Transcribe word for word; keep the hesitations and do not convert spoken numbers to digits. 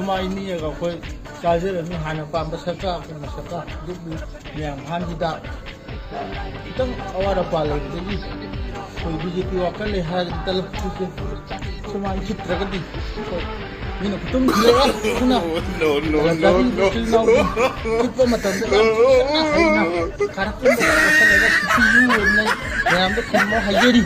ꯃꯥꯏ ꯅꯤꯛꯑꯒ ꯑꯩꯈꯣꯏ ꯆꯥꯖꯔꯅꯤ꯫ ꯍꯥꯟꯅ ꯄꯥꯝꯕ ꯁꯔꯀꯥꯔ, ꯑꯀꯣꯟꯕ ꯁꯔꯀꯥꯔ, ꯑꯗꯨꯕꯨ ꯃꯌꯥꯝ ꯍꯥꯟꯁꯤꯗ ꯈꯤꯇꯪ ꯑꯋꯥꯠ ꯑꯄꯥ ꯂꯩꯕꯗꯒꯤ ꯑꯩꯈꯣꯏ ꯕꯤ ꯖꯦ ꯄꯤ ꯋꯥꯀꯔ ꯂꯩ ꯍꯥꯏꯔꯒꯗꯤ ꯇꯂꯞ ꯄꯤꯒꯦ꯫ ꯁꯨꯃꯥꯏꯅ ꯊꯤꯠꯇ꯭ꯔꯒꯗꯤ ꯑꯩꯈꯣꯏ ꯃꯤꯅ ꯈꯨꯇꯨꯝ ꯊꯤꯜꯂꯛꯑꯦ꯫ ꯑꯗꯨꯅ ꯒꯥꯔꯤꯗꯨ ꯏꯆꯤꯜ ꯏꯅꯥꯎꯒꯤ ꯊꯤꯠꯄ ꯃꯇꯝꯗ ꯌꯥꯝ ꯊꯤꯅ ꯍꯩꯅ ꯈꯥꯔꯛꯇꯨꯅ ꯀꯣꯠꯁꯜꯂꯒ ꯊꯤꯠꯄꯤꯌꯨ ꯍꯥꯏꯅ ꯃꯌꯥꯝꯗ ꯈꯨꯝꯃꯣ ꯍꯥꯏꯖꯔꯤ꯫